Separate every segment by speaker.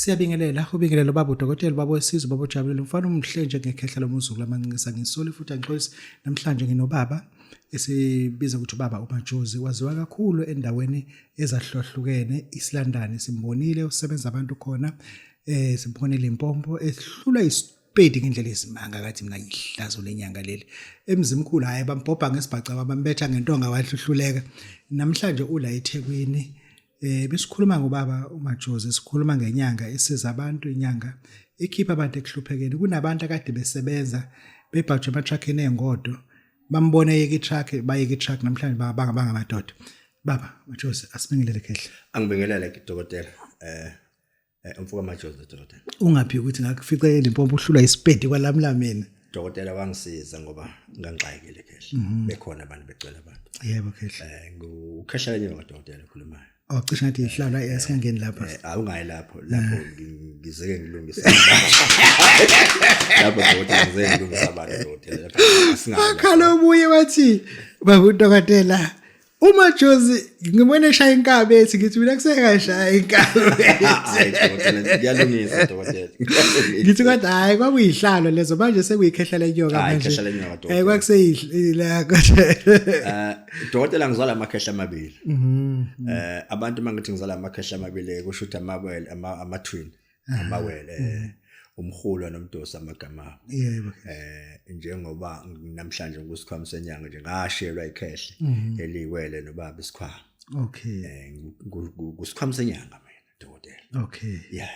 Speaker 1: Siyabingelela, ubingelelo baba udokotela, baba wesizwe, baba ojabulile, umfana omuhle njengekhehla lomuzukulu amancisa ngisole futhi angixolisi. Namhlanje nginobaba esibiza ukuthi ubaba uMajozi, waziwa kakhulu endaweni ezahlukahlukene isilandane, simbonile usebenza abantu khona, simbonile Limpopo ehlula isipedi ngendlela esimanga kathi mina ihlazo lenyanga leli emzimkhulu, hayi bambhobha ngesibhaca bambetha ngentonga wahluhluleka. Namhlanje ula eThekwini. Besikhuluma ngobaba uMajozi, sikhuluma ngenyanga esiza abantu, inyanga ikhipha abantu ekuhluphekeni. Kunabantu akade besebenza bebhajwe ematrakhini engodo, bambone yeka itruck, bayeka itruck namhlanje bangamadoda. Baba Majozi, asibingelele khehla.
Speaker 2: Angibingelele dokotela. Umfoka Majozi dokotela.
Speaker 1: Ungaphi ukuthi ngakufice eLimpopo uhlulwa isipedi kwalamla mina.
Speaker 2: Dokotela wangisiza ngoba ngangixakekile khehla. Bekhona abantu begcwele abantu.
Speaker 1: Yebo khehla.
Speaker 2: Ngukhehla lenyoka dokotela okhulumayo.
Speaker 1: Oh, cishe ngathi ihlala esingangeni lapha.
Speaker 2: Awungayi lapho, lapho ngizeke ngilungise. Lapho dokotela ngizeke ngilungise abantu dokotela. Lapho asingayi.
Speaker 1: Wakhala obuye wathi baba udokotela uMajozi ngibona eshaya inkabi ethi ngithi mina kusekashaya inkabi.
Speaker 2: Hayi dokotela ngiyalungisa dokotela.
Speaker 1: Ngithi kodwa hayi kwakuyihlalo lezo manje sekuyikhehla lenyoka
Speaker 2: Hayi,
Speaker 1: manje.
Speaker 2: ikhehla lenyoka, dokotela.
Speaker 1: Kwakuseyihla kodwa.
Speaker 2: Dokotela ngizala amakhehla amabili. Abantu mangithi ngizala amakhehla amabili kusho ukuthi amawele ama twin amawele umhulwa nomdosi amagama abo.
Speaker 1: Yebo.
Speaker 2: Njengoba namhlanje ngikusikhwama senyanga nje ngashiyelwa ikhehle eliwele nobaba isikhwama.
Speaker 1: Okay.
Speaker 2: Kusikhwama senyanga mina dokotela.
Speaker 1: Okay.
Speaker 2: Yeah.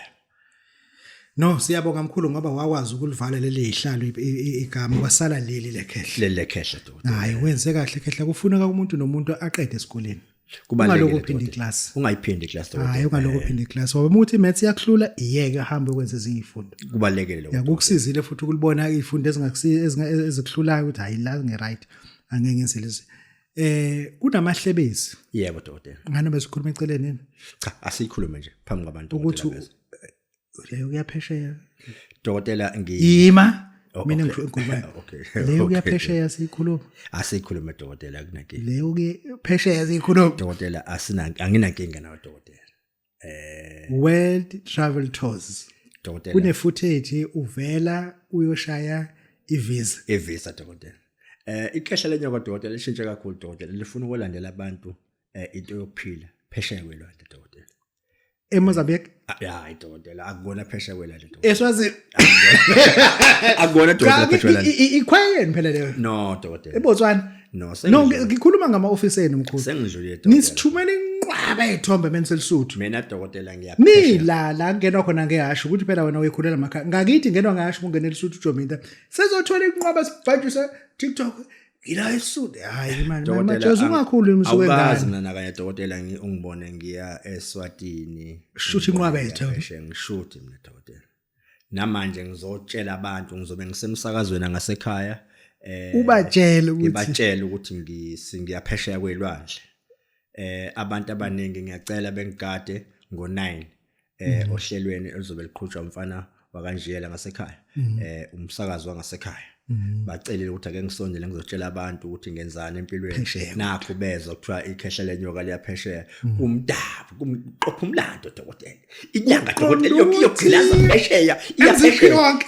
Speaker 1: No, siyabonga mkhulu ngoba wakwazi ukulivala leli ihlalo igama kwasala leli lekhehle.
Speaker 2: Leli lekhehle dokotela.
Speaker 1: Hayi wenze kahle khehla, kufuneka umuntu nomuntu aqede esikoleni.
Speaker 2: Kubalulekile,
Speaker 1: Ungalokhu uphinde
Speaker 2: dokotela.
Speaker 1: iclass.
Speaker 2: Ungayiphindi iclass dokotela.
Speaker 1: Hayi ungalokhu uphinde iclass. Ngoba uma uthi maths iyakuhlula iyeke ahambe ukwenza ezinye izifundo.
Speaker 2: Kubalulekile lokho.
Speaker 1: Yakukusizile futhi ukulibona izifundo ezingakusiza ezikuhlulayo ukuthi hayi la nge right angeke ngenze lezi. Kunamahlebezi.
Speaker 2: Yebo dokotela.
Speaker 1: Ngani besikhuluma eceleni yini?
Speaker 2: Cha, asikhulume nje phambi kwabantu
Speaker 1: Ukuthi
Speaker 2: dokotela bese.
Speaker 1: Leyo kuyaphesheya.
Speaker 2: Dokotela ngi
Speaker 1: Ima.
Speaker 2: Oh,
Speaker 1: Mina
Speaker 2: okay.
Speaker 1: ngisho inkulumo.
Speaker 2: Okay.
Speaker 1: Leyo
Speaker 2: Okay.
Speaker 1: kuyaphesheya siyikhuluma.
Speaker 2: Asikhulume dokotela kunankinga.
Speaker 1: Leyo ke phesheya siyikhuluma.
Speaker 2: Dokotela asina anginankinga nawe dokotela.
Speaker 1: World Travel Tours.
Speaker 2: Dokotela.
Speaker 1: Kune footage uvela uyoshaya ivisa.
Speaker 2: Ivisa dokotela. Ikhehla lenyoka dokotela lishintshe kakhulu dokotela, lifuna ukulandela abantu into yokuphila phesheya kwelwandle dokotela.
Speaker 1: eMozambique.
Speaker 2: Hayi dokotela, akubona phesheya kwelwandle dokotela.
Speaker 1: Eswazini.
Speaker 2: Akubona dokotela phesheya kwelwandle.
Speaker 1: Ikhwayeni phela leyo.
Speaker 2: No dokotela.
Speaker 1: EBotswana.
Speaker 2: No,
Speaker 1: No,
Speaker 2: sengidlulile.
Speaker 1: ngikhuluma ngama office enu mkhulu.
Speaker 2: Sengidlulile dokotela.
Speaker 1: Nisithumela inqwaba yezithombe meniselisuthu.
Speaker 2: Mina dokotela ngiyaphesheya.
Speaker 1: Nila la kungenwa khona ngehashu ukuthi phela wena uyikhulela emakhaya. Ngakithi ngenwa ngehashu kungena elisuthu uJominta. Sezothola inqwaba sibhajise TikTok. Ngila esuthu. Hayi manje
Speaker 2: Dokotela,
Speaker 1: majozi ungakhulumi usuke
Speaker 2: awukazi
Speaker 1: ngani.
Speaker 2: mina nakanye dokotela ungibone ngiya eSwatini.
Speaker 1: Shutha inqwaba yethu.
Speaker 2: Phesheya ngishuthi mina dokotela. Namanje ngizotshela abantu ngizobe ngisemsakazweni ngasekhaya
Speaker 1: Ubatshele ukuthi
Speaker 2: ngibatshele ukuthi ngiyaphesheya kwelwandle. Abantu abaningi ngiyacela bengigade ngo9 ohlelweni oluzobe liqhutshwa umfana wakanjiyela ngasekhaya, umsakazo wangasekhaya. Bacelile ukuthi ake ngisondele ngizotshela abantu ukuthi ngenzani empilweni.
Speaker 1: Phesheya.
Speaker 2: Nakho bezwa kuthiwa ikhehla lenyoka liyaphesheya. Kumdabu, kumqopha umlando dokotela. Inyanga dokotela iyogqilaza phesheya,
Speaker 1: Emzimkhulu
Speaker 2: iyaphesheya.
Speaker 1: wonke.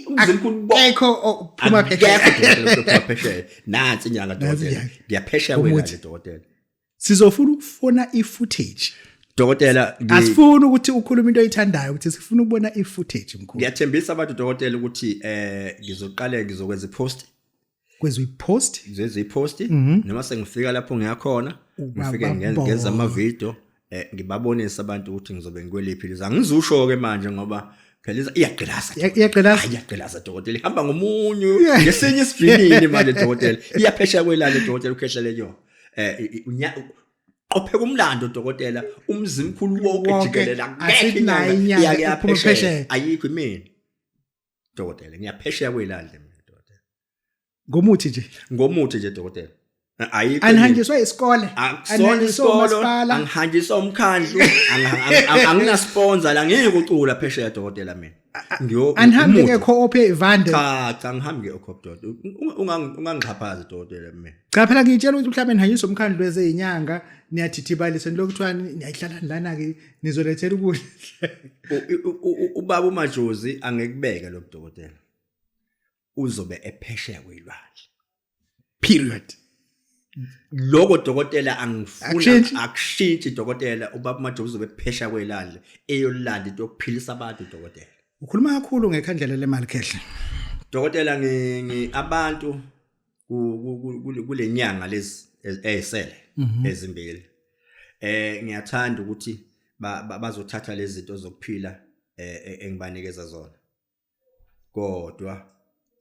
Speaker 2: Umzimkhulu wonke.
Speaker 1: Ekho ophuma phesheya.
Speaker 2: Akekho dokotela ophuma phesheya. Nansi inyanga
Speaker 1: Nansi
Speaker 2: dokotela.
Speaker 1: inyanga.
Speaker 2: Ngiyaphesheya
Speaker 1: Umuthi.
Speaker 2: kwelwandle dokotela.
Speaker 1: Sizofuna ukufona i-footage.
Speaker 2: Dokotela
Speaker 1: Asifuni ukuthi ukhulume into oyithandayo, ukuthi sifuna ukubona i-footage mkhulu.
Speaker 2: Ngiyathembisa abantu dokotela ukuthi ngizoqale ngizokwenza ipost.
Speaker 1: Kwenza ipost?
Speaker 2: Ngizoyenza ipost noma sengifika lapho ngiyakhona, ngifike ngenza ama video ngibabonise abantu ukuthi ngizobe ngikweliphi ilizwe. Angizusho ke manje ngoba phela iyagqilaza.
Speaker 1: Iyagqilaza.
Speaker 2: Hayi, iyagqilaza dokotela, ihamba ngomunyu ngesinye isivinini manje dokotela. Iyaphesheya kwelale dokotela ukhehla lenyoka. Qopheka umlando dokotela, umzimkhulu wonke
Speaker 1: Wonke.
Speaker 2: jikelele akekho
Speaker 1: Asithi nayo
Speaker 2: inyanga
Speaker 1: inyanga
Speaker 2: iyake
Speaker 1: ephuma
Speaker 2: yaphesheya.
Speaker 1: phesheya.
Speaker 2: Ayikho imina dokotela, ngiyaphesheya kwelandle mina dokotela.
Speaker 1: Ngomuthi nje.
Speaker 2: Ngomuthi nje dokotela. Ayikho.
Speaker 1: Anihanjiswa isikole?
Speaker 2: Akusona
Speaker 1: Anihanjiswa
Speaker 2: isikolo,
Speaker 1: umasipala?
Speaker 2: angihanjiswa umkhandlu, angina sponsor la, ngeke ucula phesheya dokotela mina.
Speaker 1: Anihambi
Speaker 2: Umuthi.
Speaker 1: nge-co-op ye-Ivande?
Speaker 2: Cha cha, ngihambi nge-co-op dokotela. Ungangixhaphazi dokotela mina.
Speaker 1: Cha phela ngiyitshela ukuthi mhlawumbe nihanjiswa umkhandlu wezeyinyanga, niyathithi nilokhu kuthiwa niyayihlalani lana-ke, nizolethela ukudla.
Speaker 2: Ubaba uMajozi angekubeke lo dokotela. Uzobe ephesheya kwelwandle.
Speaker 1: Period.
Speaker 2: Lokho dokotela angifuni.
Speaker 1: Akushintshi?
Speaker 2: Akushintshi dokotela, ubaba uMajozi uzobe ephesheya kwelwandle eyolanda into yokuphilisa abantu dokotela.
Speaker 1: Ukhuluma kakhulu ngekhandlela lemali, khehle.
Speaker 2: Dokotela, ngi abantu kule nyanga lezi ezisele ezimbili, ngiyathanda ukuthi bazothatha lezi zinto zokuphila engibanikeza zona, kodwa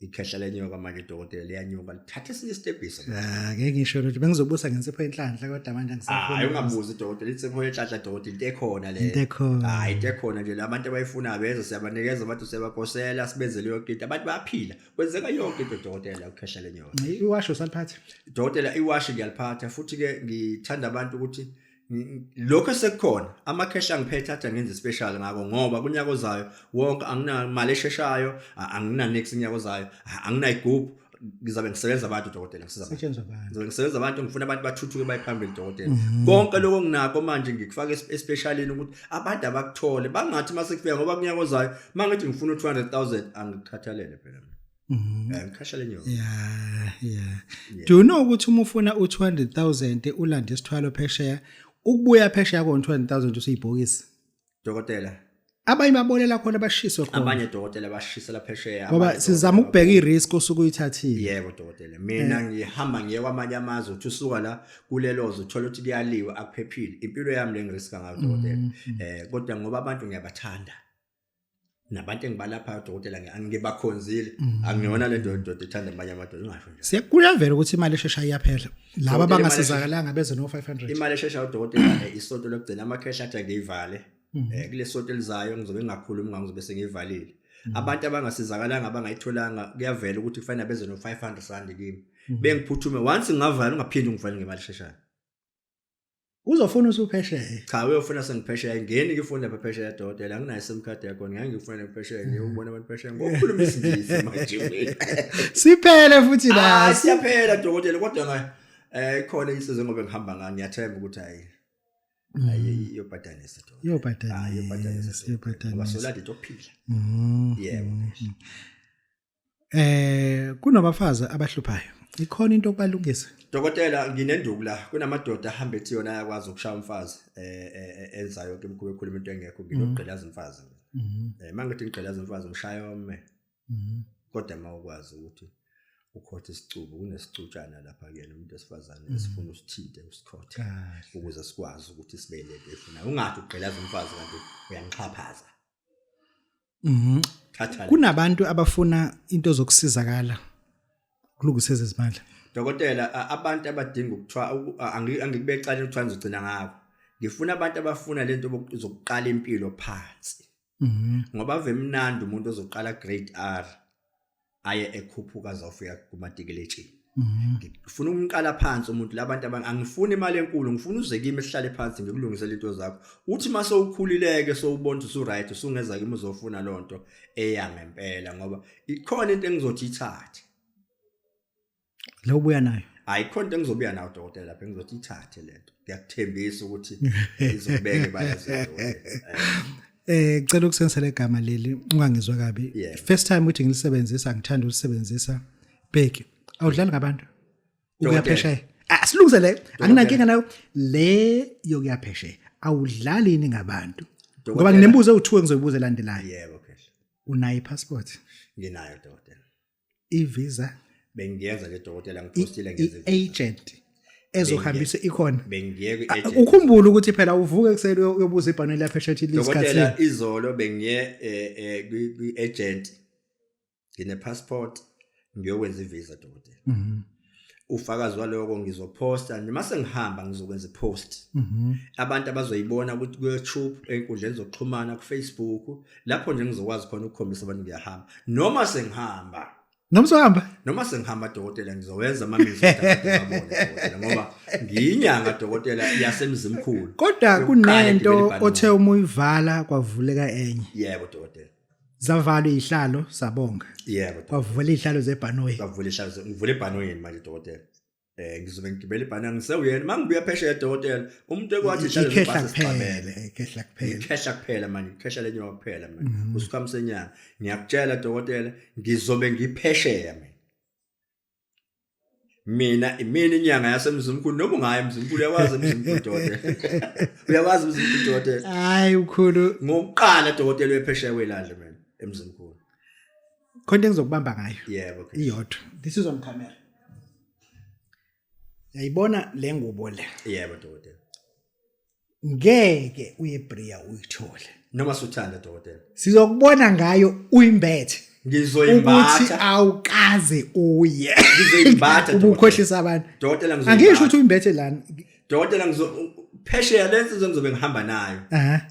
Speaker 2: ikhehla lenyoka manje dokotela liyanyuka lithatha esinye isitebhiso.
Speaker 1: Ah, ngeke ngisho ukuthi bengizobusa ngensipho yenhlanhla, kodwa manje angisafuni.
Speaker 2: Hayi, ungabuzi dokotela, insipho yenhlanhla dokotela into ekhona le.
Speaker 1: Into ekhona.
Speaker 2: Hayi, into ekhona nje, labantu abayifunayo beze, siyabanikeza abantu, siyabaposela, sibenzele yonke into, abantu bayaphila, kwenzeka yonke into dokotela, ukhehla lenyoka.
Speaker 1: Iwasho usaliphatha?
Speaker 2: Dokotela, iwashi ngiyaliphatha, futhi ke ngithanda abantu ukuthi lokho esekukhona amakhehla angiphethe athi angenze special ngako, ngoba kunyaka ozayo wonke anginamali esheshayo, angina niks unyaka ozayo, anginayigubhu, ngizabe ngisebenza abantu dokotela, ngisiza abantu.
Speaker 1: Setshenzwa abantu.
Speaker 2: Ngizobe ngisebenza abantu, ngifuna abantu bathuthuke baye phambili dokotela. Konke lokho nginako manje ngikufaka especialini ukuthi abantu abakuthole, bangathi mase kufika, ngoba kunyaka ozayo mangithi ngifuna u200000 angikhathalele phela mina. Ngikhasha lenyoka.
Speaker 1: Yeah. Do you know ukuthi uma ufuna u200,000 ulande isithwalo phesheya, ukubuya phesheya ko 200,000 usuyibhokisi?
Speaker 2: Dokotela.
Speaker 1: Abanye babolela khona, bashiswe khona.
Speaker 2: Abanye dokotela bashisela phesheya.
Speaker 1: Ngoba
Speaker 2: abanye
Speaker 1: sizama
Speaker 2: dokotela
Speaker 1: ukubheka i-risk osuke uyithathile.
Speaker 2: Yebo dokotela, mina ngihamba ngiye kwamanye amazwe, uthi usuka la kulelo zwe uthola ukuthi kuyaliwa, akuphephile. Impilo yami le ngiriska ngayo dokotela, kodwa ngoba abantu ngiyabathanda nabantu engibalaphayo dokotela, angibakhonzile, angiyona le ndoda ethanda amanye amadoda, ungasho nje.
Speaker 1: Siyakuyavela ukuthi imali eshesha iyaphela. Laba
Speaker 2: Dokotela, imali
Speaker 1: abangasizakalanga beze no 500.
Speaker 2: Imali esheshayo dokotela, isonto lokugcina amakhehla athi angiyivale. Kule sonto elizayo ngizobe ngingakhulumi ngayo, ngizobe sengiyivalile. Abantu abangasizakalanga, abangayitholanga, kuyavela ukuthi kufanele beze no 500 rand kimi, bengiphuthume. Once ngingavala, ungaphindi ungivale ngemali esheshayo.
Speaker 1: Uzofuna usuphesheya.
Speaker 2: Cha, uyofuna sengiphesheya, ngeni ngifuna lapha phesheya dokotela, anginayo SIM card yakhona, ngeke ngifune phesheya, ngiyobona abantu phesheya ngokukhuluma isiNgisi manje mina.
Speaker 1: Siphele futhi
Speaker 2: Ah,
Speaker 1: la.
Speaker 2: Siyaphela dokotela, kodwa nga ikhona insizwe ngoba ngihamba ngayo, ngiyathemba ukuthi hayi hayi iyobhadanisa dokotela.
Speaker 1: Iyobhadanisa,
Speaker 2: Ah, iyobhadanisa dokotela. Ngoba
Speaker 1: iyobhadanisa.
Speaker 2: solanda into yokuphila. Yebo.
Speaker 1: Kunabafazi abahluphayo. Ikhona into okubalungisa.
Speaker 2: Dokotela, nginenduku la, kunamadoda ahamba ethi yona ayakwazi ukushaya umfazi, enza yonke imikhuba, ekhuluma into engekho. Nginokugqilaza umfazi. Mangithi ngigqilaza umfazi, ngishaya ome. Kodwa mawukwazi ukuthi ukhothe isicubu, kunesicutshana lapha kuyena umuntu wesifazane esifuna usithinte, usikhothe
Speaker 1: Kahle.
Speaker 2: ukuze sikwazi ukuthi sibe lento efunayo. Ungathi ugqilaza umfazi kanti uyangixhaphaza. Thatha le.
Speaker 1: Kunabantu abafuna into zokusizakala kulungisa ezezimali.
Speaker 2: Dokotela, abantu abadinga ukuthwa angikubeke ecaleni ukuthiwa ngizogcina ngakho. Ngifuna abantu abafuna lento zokuqala impilo phansi. Ngoba ave mnandi umuntu ozoqala grade R aye ekhuphuka azofika kumatikiletsheni. Ngifuna umqala phansi umuntu, labantu angifuni imali enkulu, ngifuna uze kimi sihlale phansi ngikulungisele into zakho. Uthi mase ukhulileke sowubona ukuthi usu-right, usungeza kimi uzofuna lonto eya ngempela, ngoba ikhona into engizothi ithathe.
Speaker 1: Lo ubuya nayo.
Speaker 2: Ayikhona into engizobuya nayo dokotela lapha engizothi ithathe lento. Ngiyakuthembisa ukuthi izobeka ebalazweni dokotela.
Speaker 1: Ngicela ukusenzela igama leli, ungangizwa kabi.
Speaker 2: Yeah.
Speaker 1: First time ukuthi ngilisebenzisa, ngithanda ukulisebenzisa. Bheki, awudlali ngabantu. Ukuya
Speaker 2: Dokotela.
Speaker 1: phesheya. Ah, silungise le. Anginankinga nayo le yokuya phesheya. Awudlali yini ngabantu? Ngoba
Speaker 2: Dokotela.
Speaker 1: nginembuzo ewu2 engizoyibuza elandelayo.
Speaker 2: Yebo khehla.
Speaker 1: Unayo ipassport,
Speaker 2: Nginayo dokotela.
Speaker 1: i-visa,
Speaker 2: Bengiyenza nje dokotela, ngipostile ngenze i-visa.
Speaker 1: I-agent ezohambisa ikhona.
Speaker 2: Bengiye kwi-agent.
Speaker 1: Ukhumbule ukuthi phela uvuke ekuseni uyobuza ibhaneli laphesheya ukuthi
Speaker 2: Dokotela,
Speaker 1: lisikhathi.
Speaker 2: izolo bengiye kwi-agent, ngine passport, ngiyokwenza ivisa dokotela. Ufakazi waloko ngizoposta nje mase ngihamba, ngizokwenza ipost. Abantu abazoyibona ukuthi ku YouTube, enkundleni zokuxhumana, ku Facebook, lapho nje ngizokwazi khona ukukhombisa abantu ngiyahamba noma sengihamba.
Speaker 1: Noma usuhamba?
Speaker 2: Noma sengihamba dokotela, ngizowenza amamizwa babone dokotela, ngoba ngiyinyanga dokotela yasemzimkhulu.
Speaker 1: Kodwa
Speaker 2: Yokuqala
Speaker 1: kunento
Speaker 2: egibele ibhanoyi.
Speaker 1: Othe uma uyivala kwavuleka enye.
Speaker 2: Yebo dokotela.
Speaker 1: Zavalwa izihlalo, sabonga.
Speaker 2: Yebo dokotela.
Speaker 1: Kwavula izihlalo zebhanoyi.
Speaker 2: Kwavula ihlalo, ngivule ebhanoyini manje dokotela. Ngizobe ngigibela ibhanoyi, ngisewuyena mangibuya phesheya dokotela, umuntu ekwathi ihlalo
Speaker 1: Ikhehla
Speaker 2: zebhasi
Speaker 1: kuphela,
Speaker 2: sixabene.
Speaker 1: ikhehla kuphela.
Speaker 2: Ikhehla kuphela manje, ikhehla lenyoka kuphela manje. Usikhama senyanga. Ngiyakutshela dokotela, ngizobe ngiphesheya mina. Mina imini inyanga yasemzimkhulu, noma ungaya emzimkhulu, uyakwazi emzimkhulu dokotela. Uyakwazi emzimkhulu dokotela.
Speaker 1: Hayi ukhulu.
Speaker 2: Ngokuqala dokotela uyephesheya kwelandle mina emzimkhulu.
Speaker 1: Khona engizokubamba ngayo.
Speaker 2: Yebo. Okay.
Speaker 1: Iyodwa. This is on camera. Yayibona le ngubo le.
Speaker 2: Yebo dokotela.
Speaker 1: Ngeke uye Bria uyithole.
Speaker 2: Noma suthanda dokotela.
Speaker 1: Sizokubona ngayo uyimbethe. Ukuthi
Speaker 2: Ngizoyimbatha.
Speaker 1: awukaze uye.
Speaker 2: Ngizoyimbatha, dokotela.
Speaker 1: Ubukhohlisa abantu.
Speaker 2: Dokotela
Speaker 1: Angisho
Speaker 2: ngizoyimbatha.
Speaker 1: ukuthi uyimbethe lana.
Speaker 2: Dokotela, ngizo phesheya lensizwa ngizobe ngihamba nayo.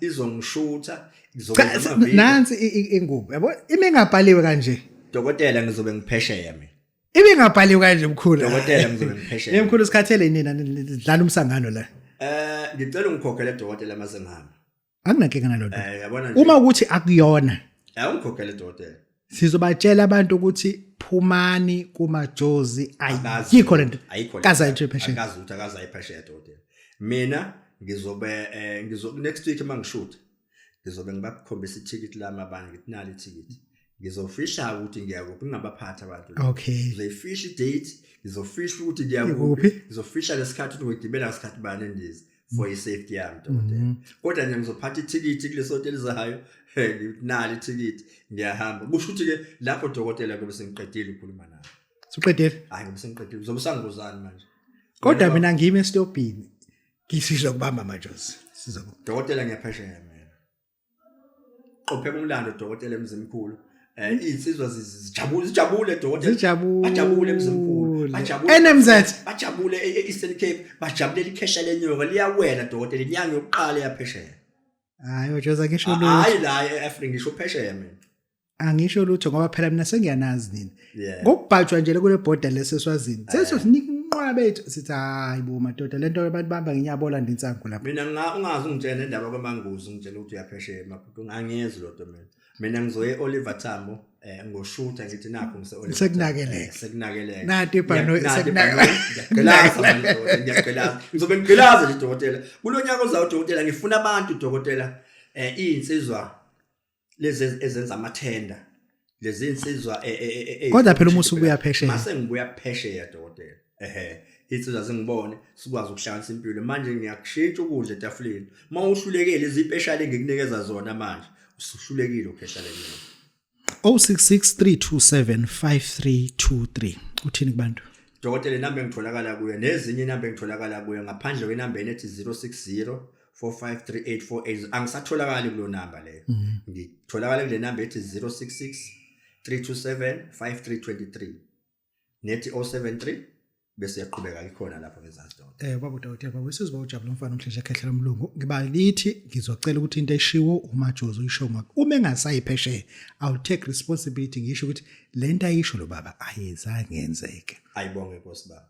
Speaker 2: Izongishutha,
Speaker 1: Cha,
Speaker 2: ngizokwenza ama-video.
Speaker 1: Nansi ingubo. Yabo ime ngabhaliwe kanje.
Speaker 2: Dokotela, ngizobe ngiphesheya mina.
Speaker 1: Ibe ngabhaliwe kanje mkhulu.
Speaker 2: Dokotela, ngizobe ngiphesheya.
Speaker 1: Yemkhulu, sikhathele nina nidlala umsangano la.
Speaker 2: Ngicela ungikhokhele dokotela mase ngihamba.
Speaker 1: Anginankinga nalonto.
Speaker 2: Yabona nje.
Speaker 1: Uma ukuthi akuyona,
Speaker 2: Ungikhokhele dokotela.
Speaker 1: Sizobatshela abantu ukuthi phumani kumajozi, ayikho lento.
Speaker 2: Ayikho.
Speaker 1: Kaze ayithe phesheya.
Speaker 2: Akazi ukuthi akaze ayiphesheya dokotela. Mina ngizobe ngizo next week mangishoot ngizobe ngibakhombisa ithikithi lami abantu, ngithi nali ithikithi. Ngizofihla ukuthi ngiyakuphi, ngingabaphathi abantu. Ngizoyifihla idate, ngizofihla ukuthi ngiyakuphi,
Speaker 1: Ngiyakuphi.
Speaker 2: ngizofihla lesikhathi ukuthi ngigibela ngasikhathi bani endiza for i-safety yami dokotela. Kodwa nje ngizophatha ithikithi kulesonto elizayo, ngithi nali ithikithi, ngiyahamba. Kusho ukuthi ke lapho dokotela kube sengiqedile ukukhuluma nawe.
Speaker 1: Suqedile.
Speaker 2: Hayi, ngoba sengiqedile. Uzobe usangibuzani manje?
Speaker 1: Kodwa mina ngimi esitobhini. Ngisizokubamba majozi. Sizoku.
Speaker 2: Dokotela, ngiyaphesheya mina. Qopheka umlando dokotela emzimkhulu. Izinsizwa zijabule, zijabule dokotela.
Speaker 1: Zijabule.
Speaker 2: Bajabule emzimkhulu. Bajabule.
Speaker 1: NMZ.
Speaker 2: Bajabule e-Eastern Cape, bajabulela ikhehla lenyoka liyawela dokotela, inyanga yokuqala yaphesheya.
Speaker 1: Hayi majozi, angisho lutho.
Speaker 2: Hayi la e-Africa, ngisho phesheya mina.
Speaker 1: Angisho lutho ngoba phela mina sengiyanazi nina.
Speaker 2: Yeah.
Speaker 1: Ngokubhajwa nje kule border leseswazini. Sesosinika inqwaba ethu sithi hayi bo madoda, lento abantu bahamba ngenyabo landa insangu lapha.
Speaker 2: Mina ungazi ungitshela indaba kwamanguzi, ungitshela ukuthi uyaphesheya eMaputo, angiyezi lodwa mina. Mina ngizoye e-Oliver Tambo ngoshutha ngithi nakho ngise Oliver.
Speaker 1: Sekunakeleka.
Speaker 2: Sekunakeleka.
Speaker 1: Nanti ibhanoyi,
Speaker 2: Nanti
Speaker 1: sekunakeleka.
Speaker 2: ibhanoyi. Ngiyagqilaza manje dokotela, ngiyagqilaza. Ngizobe ngigqilaza nje dokotela. Kulo nyaka ozayo dokotela ngifuna abantu dokotela, izinsizwa lezi ezenza amathenda. Lezi insizwa
Speaker 1: Kodwa phela uma usubuya phesheya.
Speaker 2: Mase ngibuya phesheya dokotela. Ehhe, insizwa zingibone sikwazi ukuhlanganisa impilo. Manje ngiyakushintsha ukudla etafuleni. Uma uhlulekile izipeshali engikunikeza zona manje, usuhlulekile ukhehla lenyama.
Speaker 1: 0663275323. Uthini kubantu?
Speaker 2: Dokotela, inamba engitholakala kuyo nezinye inamba engitholakala kuyo ngaphandle kwenamba enethi 060 453848, angisatholakali kulo namba leyo. Ngitholakala kule namba ethi 066 327 5323 nethi 073, bese yaqhubeka ikhona lapho ngezansi dokotela.
Speaker 1: Baba udokotela, baba isizwe ujabula umfana omhle nje ekhehla lomlungu. Ngiba lithi ngizocela ukuthi into eshiwo uMajozi uyisho ngakho. Uma engasayi phesheya, I'll take responsibility, ngisho ukuthi lento ayisho lo baba ayizange yenzeke.
Speaker 2: Ayibonge Nkosi baba.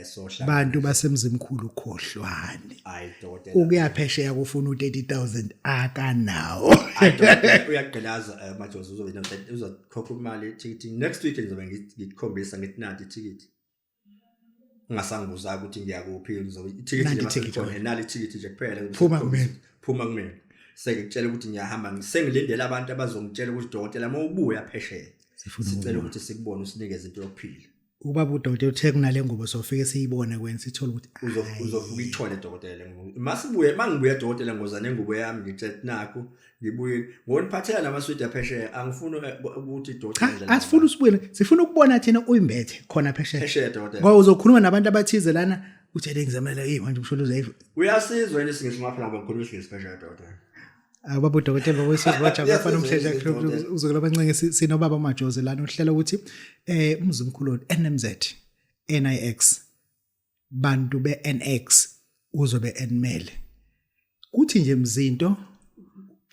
Speaker 2: So
Speaker 1: Bantu basemzimkhulu, khohlwane.
Speaker 2: Hayi dokotela.
Speaker 1: Ukuya phesheya kufuna u30000, akanawo.
Speaker 2: Hayi dokotela, uyagqilaza Majozi, uzobe uzokhokha imali ithikithi next week, ngizobe ngikukhombisa ngithi nanti ithikithi. Ungasangibuza ukuthi ngiyakuphi, ngizobe ithikithi
Speaker 1: Nanti
Speaker 2: nje
Speaker 1: ithikithi,
Speaker 2: maselikhona, nali ithikithi nje kuphela. Ngizobe
Speaker 1: Phuma
Speaker 2: sengikukhombisa.
Speaker 1: kumina.
Speaker 2: Phuma kumina. Sengikutshela ukuthi ngiyahamba, sengilindele abantu abazongitshela ukuthi dokotela uma ubuya phesheya
Speaker 1: Sifuna
Speaker 2: sicela
Speaker 1: ukubona.
Speaker 2: ukuthi sikubone, usinikeze into yokuphila.
Speaker 1: Ubaba udokotela uthe kunale ngubo sofike siyibone kwena, sithole ukuthi hayi.
Speaker 2: Uzofuka ithole dokotela. Masibuye, mangibuya dokotela, ngoza nengubo yami, ngithe nakho ngibuye ngoniphathela namaswidi aphesheya. Angifuni ukuthi
Speaker 1: Cha,
Speaker 2: dokotela
Speaker 1: asifuni usibuyele, sifuna ukubona thina uyimbethe khona phesheya.
Speaker 2: Phesheya dokotela.
Speaker 1: Ngoba uzokhuluma nabantu abathize lana, uthi le ngizamela hey manje umsholo uzoyiva.
Speaker 2: Uyasizwa yini isingisi ngaphela, ngoba ngikhuluma isingisi phesheya dokotela.
Speaker 1: Baba udokotela, baba wesizwe bajabula
Speaker 2: Uyasizwa
Speaker 1: mfana omhle
Speaker 2: yini dokotela?
Speaker 1: uzokela abancenge. Sinobaba uMajozi lana uhlela ukuthi umzimkhulu NMZ NIX, bantu be NX uzobe enmele kuthi nje Mzinto,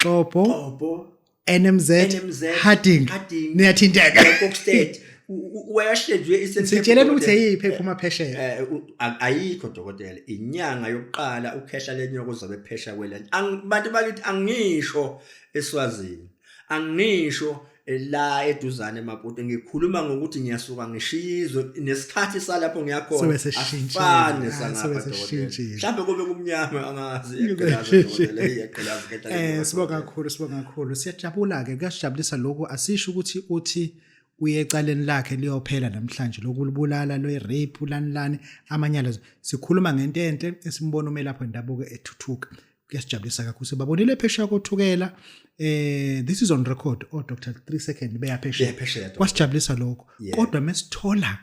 Speaker 1: Xobho,
Speaker 2: Obo
Speaker 1: NMZ,
Speaker 2: NMZ,
Speaker 1: Harding,
Speaker 2: Harding,
Speaker 1: niyathinteka.
Speaker 2: Kokstad. Wehle nje
Speaker 1: e-Eastern Cape. Sitsheleni ukuthi eyiphi ephuma phesheya.
Speaker 2: Ayikho dokotela, inyanga yokuqala ukhehla lenyoka uzobe phesha kwelani. Bantu bakithi angisho eSwazini. Angisho la eduzane eMaputo, ngikhuluma ngokuthi ngiyasuka ngishizwe nesikhathi salapho ngiyakhona asifane sangapha dokotela. Mhlawumbe kube kumnyama angazi iyagqilaza dokotela, iyagqilaza
Speaker 1: khehla. Sibonga kakhulu, sibonga kakhulu. Siyajabula ke, kuyasijabulisa lokhu. Asisho ukuthi uthi uye ecaleni lakhe liyophela namhlanje lokulibulala lwe rape lani lani amanyala. Sikhuluma ngento enhle esimbona umelaphi wendabuko ethuthuka. Kuyasijabulisa kakhulu, sibabonile phesheya koThukela. This is on record, o Dr 3 second beya phesheya.
Speaker 2: Phesheya.
Speaker 1: Kwasijabulisa lokho, kodwa mesithola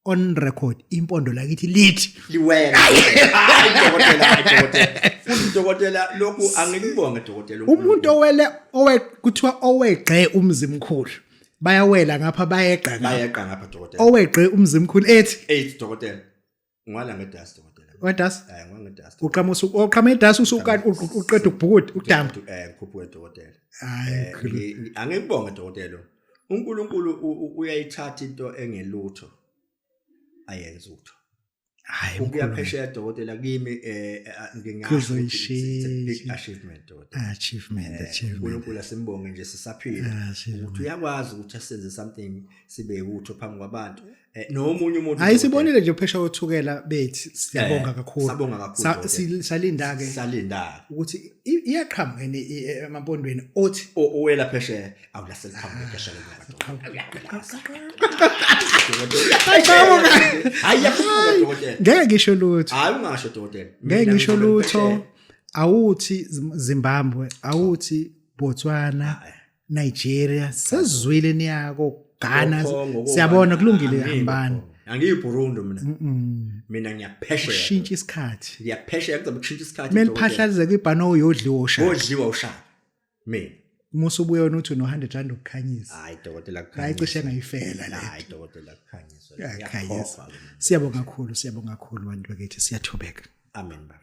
Speaker 1: on record impondo lakithi lithi
Speaker 2: liwela. Hayi dokotela, hayi dokotela, futhi dokotela lokhu angikubonge dokotela.
Speaker 1: Umuntu owele owe kuthiwa owegqe umzimkhulu, bayawela ngapha, bayeqa
Speaker 2: ngapha. Bayeqa ngapha dokotela.
Speaker 1: Owegqe umzimkhulu ethi
Speaker 2: 8 dokotela, ngwala ngedust dokotela.
Speaker 1: Wedust?
Speaker 2: Ngwala ngedust.
Speaker 1: Uqhamusa, uqhama idust, usuka uqeda ukubhukuda udamba.
Speaker 2: Ngikhuphuke dokotela.
Speaker 1: Hayi.
Speaker 2: Angikubonge dokotela. uNkulunkulu uyayithatha into engelutho ayenze utho.
Speaker 1: Hayi.
Speaker 2: Ukuya phesheya dokotela kimi ngingasho it's a big achievement dokotela.
Speaker 1: Achievement, achievement.
Speaker 2: uNkulunkulu asimbonge nje sisaphila ukuthi uyakwazi ukuthi asenze something sibe utho phambi kwabantu. Nomunye umuntu
Speaker 1: Hayi, sibonile nje phesheya oThukela bethi siyabonga kakhulu.
Speaker 2: Sabonga kakhulu.
Speaker 1: Salinda ke.
Speaker 2: Salinda.
Speaker 1: Ukuthi iyaqhamuka yini emampondweni othi
Speaker 2: owela phesheya, awulaseliqhamuka phesheya lenyoka. Hayi, yakhuphuka dokotela.
Speaker 1: Ngeke ngisho lutho.
Speaker 2: Hayi, ungasho dokotela.
Speaker 1: Ngeke ngisho lutho. Awuthi Zimbabwe, awuthi Botswana, Nigeria, sezizwile niyako Ghana, siyabona kulungile, hambani.
Speaker 2: Angiyi Burundi mina. Mina ngiyaphesheya.
Speaker 1: Ushintsha isikhathi.
Speaker 2: Ngiyaphesheya, kuzobe kushintsha isikhathi.
Speaker 1: Kumele phahlalize kwibhano uyodliwa ushaka.
Speaker 2: Odliwa ushaka. Mina.
Speaker 1: Uma usubuya wena uthi uno 100 rand ukukhanyisa.
Speaker 2: Hayi dokotela, kukhanyisa.
Speaker 1: Hayi, cishe ngayifela
Speaker 2: le. Hayi dokotela, kukhanyiswa.
Speaker 1: Kuyakhanyisa. Siyabonga kakhulu, siyabonga kakhulu bantu bakithi, siyathobeka.
Speaker 2: Amen baba.